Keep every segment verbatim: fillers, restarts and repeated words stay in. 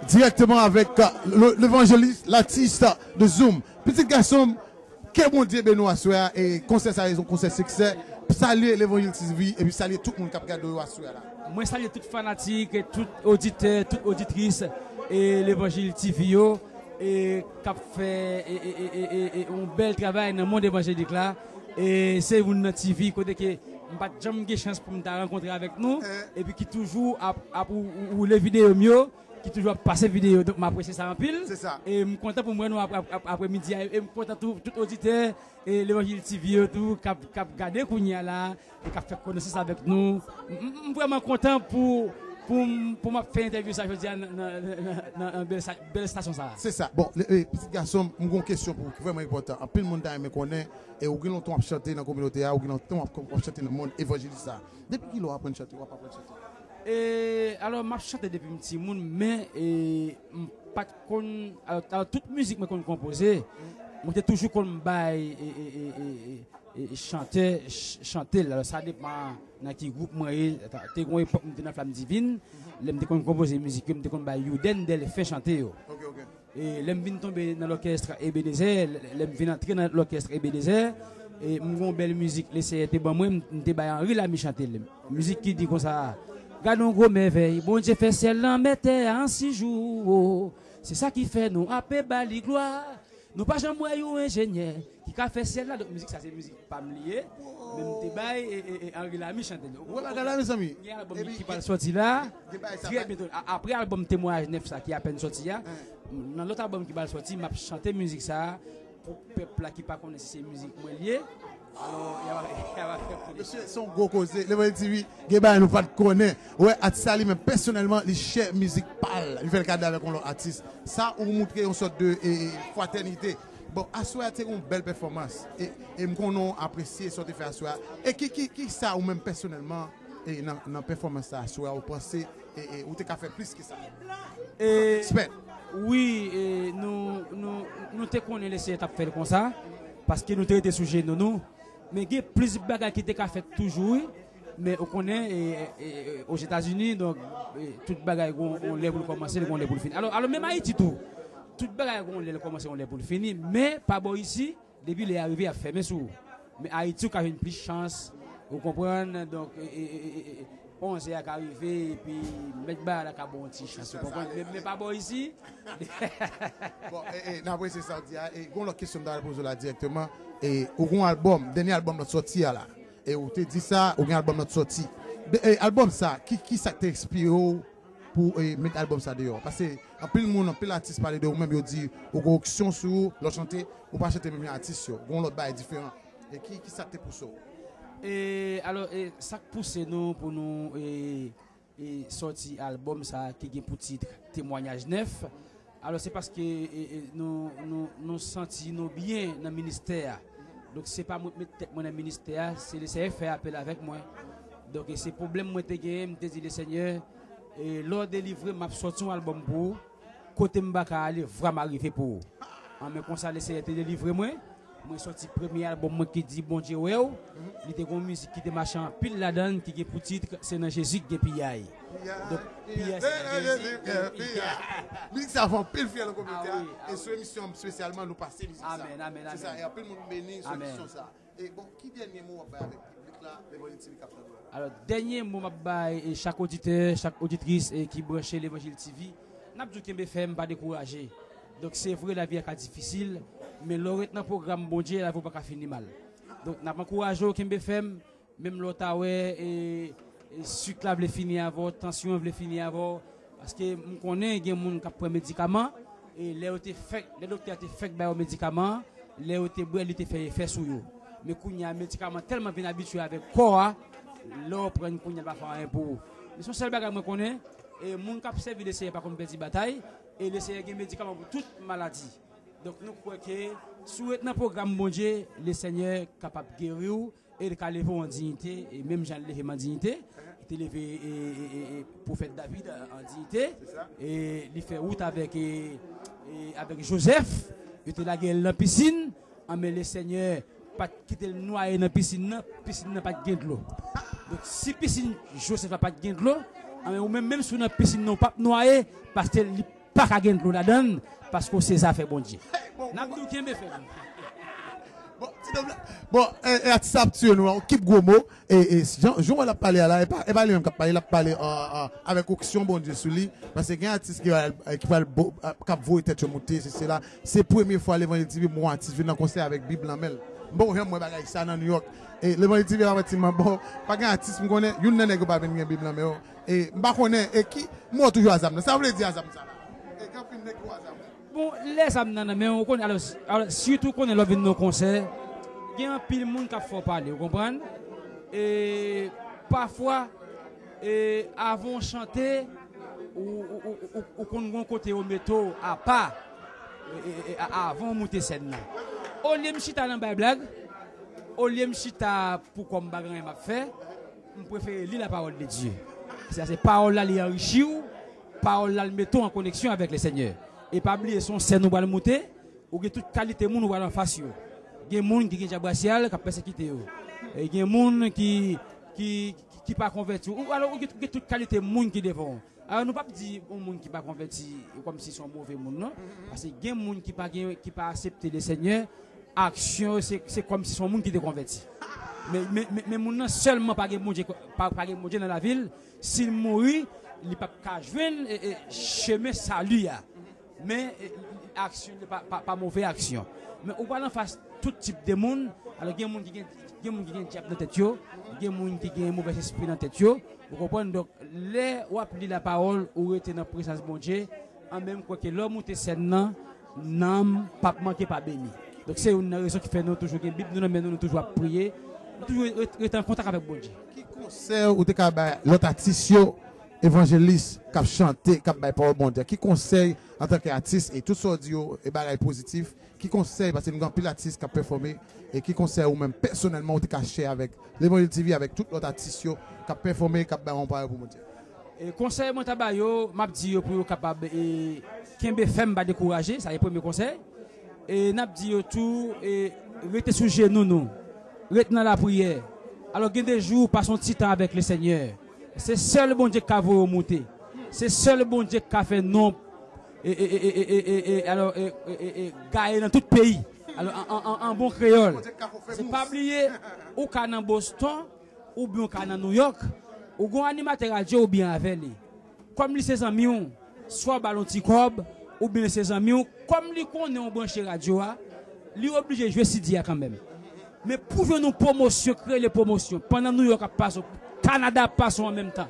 Directement avec euh, le- l'évangéliste, l'artiste de Zoom. Petit garçon, ke Bondye beni w aswè a e konsè sa a se yon konsè siksè. Salye Levanjil T V epi salye tout moun k ap gade w aswè a la. Mwen salye tout fanatik, tout oditè, tout oditris e Levanjil T V yo e k ap fè e, e, e, e, e, e, yon bèl travay nan mond evanjelik la. E se youn nan T V kote ke m pa t janm gen chans pou m ta rankontre avèk nou epi ki toujou ap, ap ou- ou- woule videyo m yo, ki toujou ap pase videyo. Donk, m apresye sa anpil. Se sa. E m kontan pou m wè nou apre, apre, apre midi a. E m kontan tou, tout oditè e Levanjil T V yo tou, k ap, k ap gade kounye a la, e k ap fè konesans avèk nou. M, m, m vrèman kontan pou, pou, m- pou m ap fè entèvyou sa jodi a nan, nan, nan, nan, nan bèl, sa- bèl estasyon sa a. Se sa. Bon, le- e, pitit gason m, m gen yon kesyon pou ou ki vrèman enpòtan. Anpil moun ta renmen konnen, e ou gen lontan w ap chante nan kominote a, ou gen lontan w ap, w ap chante nan mond evanjelis sa. Depi kilè w aprann chante, w ap aprann chante? E, alò, m ap chante depi m timoun, men e, m pa t konn. Alò, alò, tout mizik mwen konn konpoze, mwen te toujou konn bay e, e, e, e, e, e, chantè ch- chante l. Alò, sa depann nan ki gwoup mwen ye. Ta- Te gon epòk m te nan Flam Divin, lè m te konn konpoze mizik yo, m te konn bay Youden Dèlfen chante yo. Ok, ok. E lè m vin tonbe nan lòkès Ebenezer, lè- lè m vin antre nan lòkès Ebenezer, e m gon bèl mizik Lesenyè te ban mwen, m- m te bay Henri Lamy chante l. Mizik ki di konsa, gad yon gwo mèvèy, Bondye fè syèl, lanmè, tè a an sis jou, o. Se sa ki fè nou ape ba li glwa. Nou pa janm wè yon enjenyè ki ka fè syèl la. Donk, mizik sa se mizik pa m li ye. Men m te bay e, e, e Henri Lamy chante l. Gwo bagay la, mezanmi. Gen albòm ki pral sòti la. Trè byento. A- Apre albòm Temwayaj nèf sa ki apèn sòti a, nan lòt albòm ki pral sòti, m ap chante mizik sa pou pèp la ki pa konnen si se mizik mwen li ye. Alò, y a, y a fè konnen. Mesye, se yon gwo koze. Levanjil T V, gen bagay nou pa t konnen. Ou wè, atis la li menm, pèsonèlman, li share mizik pa l. Li fè l gade avèk yon lòt atis. Sa ou moutre yon sòt de e, e, fratènite. Bon, aswè a te yon bèl pèfòmans. E, e m konnen w apresye sa w te fè aswè a. E ki, ki, ki sa ou menm pèsonèlman, e nan, nan pèfòmans sa aswè a, ou panse e, e, ou te ka fè plis ke sa? E, Expert. Wi, e, nou, nou, nou te konnen Lesenyè t ap fè l konsa, paske nou te rete sou jenou nou. Men gen plis bagay ki te ka fèt toujou, wi. Men ou konnen, e, e, e, Ozetazini, donk, e, tout bagay gon, gon lè pou l kòmanse, gon lè pou l fini. Alò, alò, menm Ayiti tou, tout bagay gon lè l kòmanse, gon lè pou l fini. Men pa bò isi, depi lè a rive, y ap fèmen sou ou. Men Ayiti, ou ka jwenn plis chans, ou konprann, donk, e, e, e, e, e, onz è a ka rive, epi mèt bagay la ka ba w yon ti chans, ou konprann. Men, men pa bò isi. Bon, e, e, n apresye sa w di a. E, gon lòt kesyon m ta pral poze w la dirèkteman. E, ou gon albòm, dènye albòm lòt sòti a la. E, ou te di sa, ou gen albòm lòt sòti. De, e, albòm sa, ki, ki sa k te enspire w pou e, met albòm sa deyò? Paske anpil moun, anpil atis pale de ou menm, yo di ou gen onksyon sou ou, lè w chante, ou pa chante menm jan atis yo. Gon lòt bagay diferan. E ki, ki sa k te pouse w? E, alò, e, sa k pouse nou pou nou e, e, sòti albòm sa ki gen pou tit Temwayaj nèf. Alò, se paske e, e, nou, nou, nou santi nou byen nan ministè a. Donk, se pa mwen k met tèt mwen nan ministè a, se Lesenyè k fè apèl avèk mwen. Donk, e se pwoblèm mwen te genyen, m te di Lesenyè, e, lè w delivre m, m ap sòti yon albòm pou ou. Kote m pa ka ale, vwa m a rive pou ou. An, men konsa Lesenyè te delivre mwen. Mwen sòti premye albòm mwen ki di Bondye wè w. Li te gon mizik ki te mache anpil ladan l, ki gen pou tit Se nan Jezi k gen piyay. Donk, piyay se nan Jezi k gen piyay. Mizik sa fè anpil fyèl nan kominote a. E sou emisyon an espesyalman, nou pase mizik sa. Amèn, amèn, amèn. Se sa, e anpil moun beni sou emisyon sa. E bon, ki dènye mo w ap bay avèk piblik la, Levanjil T V k ap tande w la? Alò, dènye mo m ap bay e chak oditè, chak oditris e ki branche Levanjil T V, n ap di w kenbe fèm, pa dekouraje. Donk, se vre, lavi a ka difisil, men lè w ret nan pwogram Bondye, lavi w pa ka fini mal. Donk, n ap ankouraje w, kenbe fèm, menm lè w ta wè e, e sik la vle fini avè w, tansyon an vle fini avè w, paske m konnen gen moun k ap pran medikaman, e lè yo te fèk, lè doktè a te fèk ba yo medikaman an, lè yo te bwè l, li te fè efè sou yo. Men kounye a, medikaman tèlman vin abitye avèk kò a, lè w pran l kounye a, l pa fè anyen pou ou. Men se yon sèl bagay mwen konnen, e moun k ap sèvi Lesenyè pa konn pèdi batay, e Lesenyè gen medikaman pou tout maladi. Donk, nou kwè ke si w ret nan pwogram Bondye, Lesenyè kapab geri w, e li ka leve w an diyite, e menm jan l leve m an diyite, li te leve e, e, e, e, pwofèt David an, an diyite, e li fè wout avèk, e, e, avèk Jozèf, yo te lage l nan pisin, an, men Lesenyè pa t kite l nwaye nan pisin nan, pisin nan pa t gen dlo. Donk, si pisin Jozèf la pa t gen dlo, an, men ou menm, menm si w nan pisin nan, ou p ap nwaye, paske li pa ka gen dlo ladan l, paske w se zafè Bondye. N ap di w kenbe fèm. Bon, ti dam la, bon, e, e, atis ap tiye nou, yon kip gwo mo. E, e, jan, jan w wè l ap pale a la, e pa, e pa li menm k ap pale, l ap pale, a, a, avèk onksyon Bondye sou li. Paske gen atis ki pral, ki pral bo-, a, k ap voye tèt yo moute, se, se la. Se premye fwa Levanjil T V m wè yon atis vin nan konsè avèk Bib nan men l. M poko janm wè bagay sa nan New York. E Levanjil T V pa manti m, bon, pa gen atis m konnen, youn nan nèg yo pa vin gen Bib nan men yo. E m pa konnen, e ki, m wè w toujou a zam nan. Sa w vle di a zam sa la? E gen anpil nèg ki wè a zam nan. Bon, lè zam nan nan men w, ou konnen, alò, alò, sitou konnen lè w vin nan konsè, gen anpil moun k ap fè w pale, ou konprann? E pafwa, e avan w chante, ou, ou, ou, ou, ou konn gen yon kote yo mete w apa, e, e, e, a- avan w moute sèn nan. Olye m chita nan bay blag, olye m chita pou kò m pa gen anyen m ap fè, m prefere li lapawòl de Dye. Sa se pawòl la, li anrichi w, pawòl la, l mete w an koneksyon avèk le Senyè. E pa bliye, se yon sèn ou pral moute, ou gen tout kalite moun ou pral anfas yo. Gen moun ki gen dyab rasyal k ap pèsekite yo. E gen moun ki, ki, ki pa konvèti. Ou, alò, ou gen, gen tout kalite moun ki devan w. Alò, nou p ap di yon moun ki pa konvèti kòmsi se yon move moun, non. Paske gen moun ki pa gen, ki pa aksepte le Senyè, aksyon yo, se, se kòmsi se yon moun ki te konvèti. Men, men, men, men moun nan sèlman pa gen Bondye, pa, pa gen Bondye nan lavi l, si l mouri, li p ap ka jwenn, e, e, chemen sali a. Men, e, aksyon li pa, pa, pa move aksyon. Men ou pral anfas tout tip de moun. Alò, gen moun ki gen, gen moun ki gen dyab nan tèt yo, gen moun ki gen movèz espri nan tèt yo. Ou konprann? Donk, lè w ap li lapawòl, ou rete nan prezans Bondye, an menm kwè ke lè w moute sèn nan, nanm p ap manke pa beni. Donk, se youn nan rezon ki fè nou toujou gen Bib nou nan men nou, nou toujou ap priye, nou toujou ret- rete an kontak avèk Bondye. Ki konsèy ou te ka bay lòt atis yo, evanjelis, k ap chante, k ap bay pawòl Bondye? Ki konsèy antanke atis, e tout sa w di yo, e bagay pozitif, ki konsèy, paske nou gen anpil atis k ap pèfòme, e ki konsèy ou menm pèsonèlman ou te ka share avèk Levanjil T V, avèk tout lòt atis yo k ap pèfòme, k ap bay yon pawòl pou Bondye? E konsèy mwen ta ba yo, m ap di yo pou yo kapab, e, kenbe fèm, pa dekouraje, sa se premye konsèy. E n ap di yo tou, e, rete sou jenou nou, rete nan lapriyè. Alò, gen de jou, pase yon ti tan avèk le Senyè. Se sèl Bondye ki ka voye w moute. Se sèl Bondye ki ka fè non, e, e, e, e, e, e, e, alò, e, e, e, e, gaye nan tout peyi. Alò, an, an, an, an bon kreyòl. Se pa bliye, ou ka nan Boston, oubyen ou ka nan New York, ou gon animatè radyo ou byen avè li. Kòm li se zanmi w, swa w ba l yon ti kòb, oubyen se zanmi w, kòm li konnen w branche radyo a, li oblije jwe C D a kanmenm. Men pou jwenn yon pwomosyon, ki rele pwomosyon, pandan New York ap pase w, Kanada ap pase w an menm tan,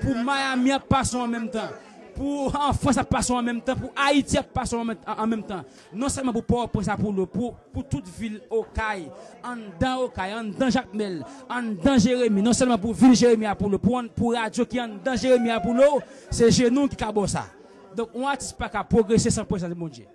pou Miami ap pase w an menm tan, pou an Frans ap pase w an menm tan, pou Ayiti ap pase w an menm, an menm tan. Non sèlman pou Pòtoprens a pou lo, pou, pou tout vil Okay, anndan Okay, anndan Jakmèl, anndan Jeremi, non sèlman pou vil Jeremi a pou lo, pou, an- pou radyo ki anndan Jeremi a pou lo, se jenou ki ka ba w sa. Donk, yon atis pa ka pwogrese san prezans Bondye.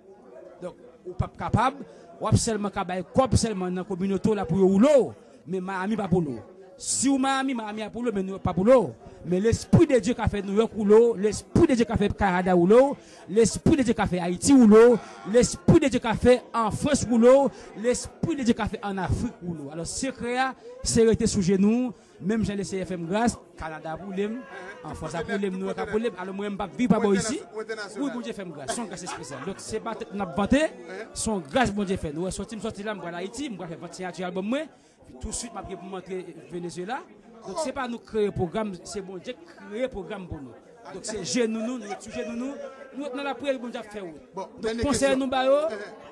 Donk, ou p ap kapab, w ap sèlman ka bay kòb sèlman nan kominote w la pou yo woule w, men Miami pa pou lo. Si w Miami, Miami a pou lo, men New York pa pou lo. Men Lespri de Dye ka fè New York woule w, Lespri de Dye ka fè Kanada woule w, Lespri de Dye ka fè Ayiti woule w, Lespri de Dye ka fè an Frans woule w, Lespri de Dye ka fè an Afrik woule w. Alò, sekrè a, se rete sou jenou w, menm jan Lesenyè fè m gras, Kanada ap woule m, an Frans ap woule m, New York ap woule m, alò mwen menm m p ap viv pa bò isi. Wi, Bondye fè m gras, se yon gras espesyal. Donk, se pa tèt n ap vante, se yon gras Bondye fè nou. Ou wè, soti m soti la, m pral Ayiti, m pral fè vant siyati albòm mwen. Tousuit, m ap gen pou m antre Venezuela. Donk, se pa nou k kreye pwogram, se Bondye k kreye pwogram pou nou. Donk, se jenou nou, nou ret sou jenou nou, nou ret nan lapriyè, Bondye ap fè wout. Donk, konsèy nou ba yo,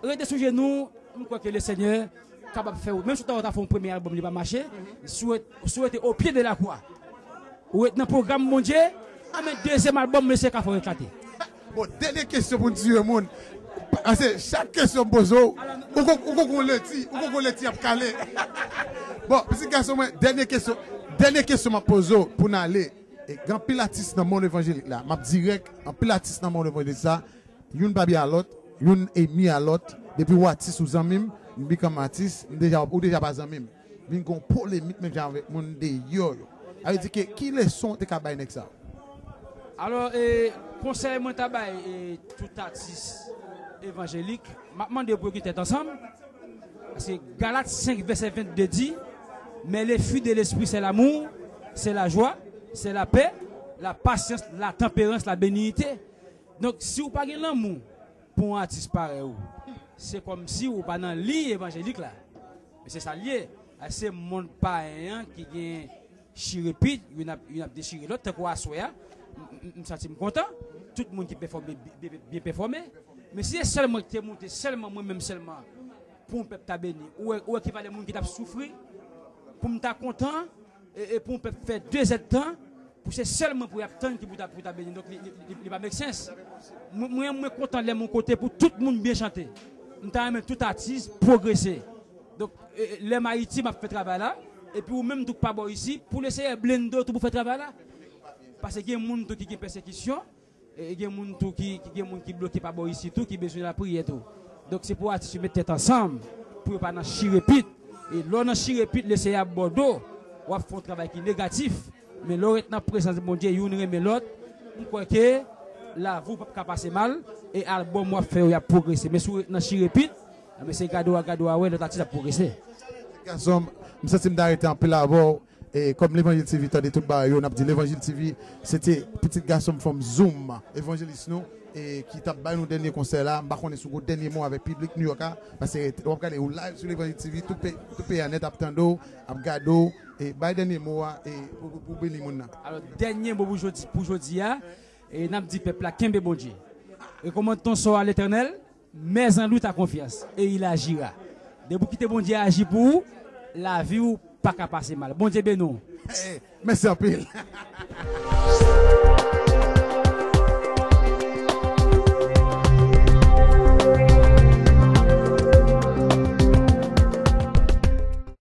rete sou jenou, m kwè ke Lesenyè kapab fè wout. Menm si w ta, w ta fè yon premye albòm, li pa mache, si w ret- si w rete au pied de la croix, ou ret nan pwogram Bondye, anben dezyèm albòm, Lesenyè ka fè w eklate. Bon, dènye kesyon pou n tiye moun. Paske chak kesyon m poze w, ou kon- ou konn gon leti, ou konn gon leti ap kale. Bon, pitit gason mwen, dènye kesyon, dènye kesyon m ap poze w pou n ale. E gen anpil atis nan mond evanjelik la, m ap dirèk, anpil atis nan mond evanjelik sa, youn pa byen a lòt, youn enmi a lòt. Depi w atis ou zanmi m, m vin kòm atis, m deja, ou deja pa zanmi m. Vin gon polemik menm jan avèk moun deyò yo. Sa vle di ke ki leson w te ka bay nèg sa? Alò, e, konsèy mwen ta bay, e, tout atis evanjelik, m ap mande pou yo gen tèt ansanm. Paske Galat senk vèsè vennde di, mais le fruit de l'esprit, c'est l'amour, c'est la joie, c'est la paix, la patience, la tempérance, la bénignité. Donk, si w pa gen lanmou pou yon atis parèy ou, se kòmsi ou pa nan liy evanjelik la. Men se sa l ye. A, se mond payen an ki gen chirepit, youn ap, youn ap dechire lòt, tankou aswè a, m, m, m santi m kontan. Tout moun ki pèfòme, byen, byen, byen pèfòme. Men si se sèl mwen ki te moute, sèlman mwen menm sèlman, pou yon pèp ta beni, ou wè, ou wè ki valè moun ki t ap soufri, pou m ta kontan, e, e pou yon pèp fè de zèdtan, pou se sèlman pou y ap tann ki pou ta, pou ta beni. Donk, li, li, li, li pa make sense. Mwen, mwen, mwen kontan lè m yon kote pou tout moun byen chante. M ta renmen tout atis pwogrese. Donk, e, e, lè m Ayiti, m ap fè travay la, epi ou menm tou k pa bò isi, pou Leseyè blende w tou pou fè travay la. Paske gen moun tou ki gen pèsekisyon, e gen moun tou ki, ki gen moun ki bloke pa bò isi tou, ki bezwen lapriyè tou. Donk, se pou atis yo met tèt ansanm, pou yo pa nan chirepit. E lè w nan chirepit, Leseyè ap ba w do, w ap fè yon travay ki negatif. Men lè w ret nan prezans Bondye, youn renmen lòt, m kwè ke lavi w p ap ka pase mal, e albòm w ap fè yo, y ap pwogrese. Men si w ret nan chirepit, men se gade w a gade w a wè, lòt atis ap pwogrese. Gason, m santi m ta rete anpil avè w. E kòm Levanjil T V tande tout bagay yo, n ap di Levanjil T V, se te pitit gason m fanm Zoom, evanjelis nou, e ki t ap bay nou dènye konsè la. M pa konnen si w gen dènye mo avèk piblik New York la, paske w ap gade ou live sou Levanjil T V, tout pe-, tout peyi a nèt ap tande w, ap gade w, e bay dènye mo a, e pou, pou, pou beni moun nan. Alò, dènye mo pou jodi, pou jodi a, e n ap di pèp la, kenbe Bondye. Recommande ton sort à l'Éternel, mets en lui ta confiance, et il agira. Depi w kite Bondye aji pou ou, lavi w pa ka pase mal. Bondye beni w. Hey, mèsi anpil.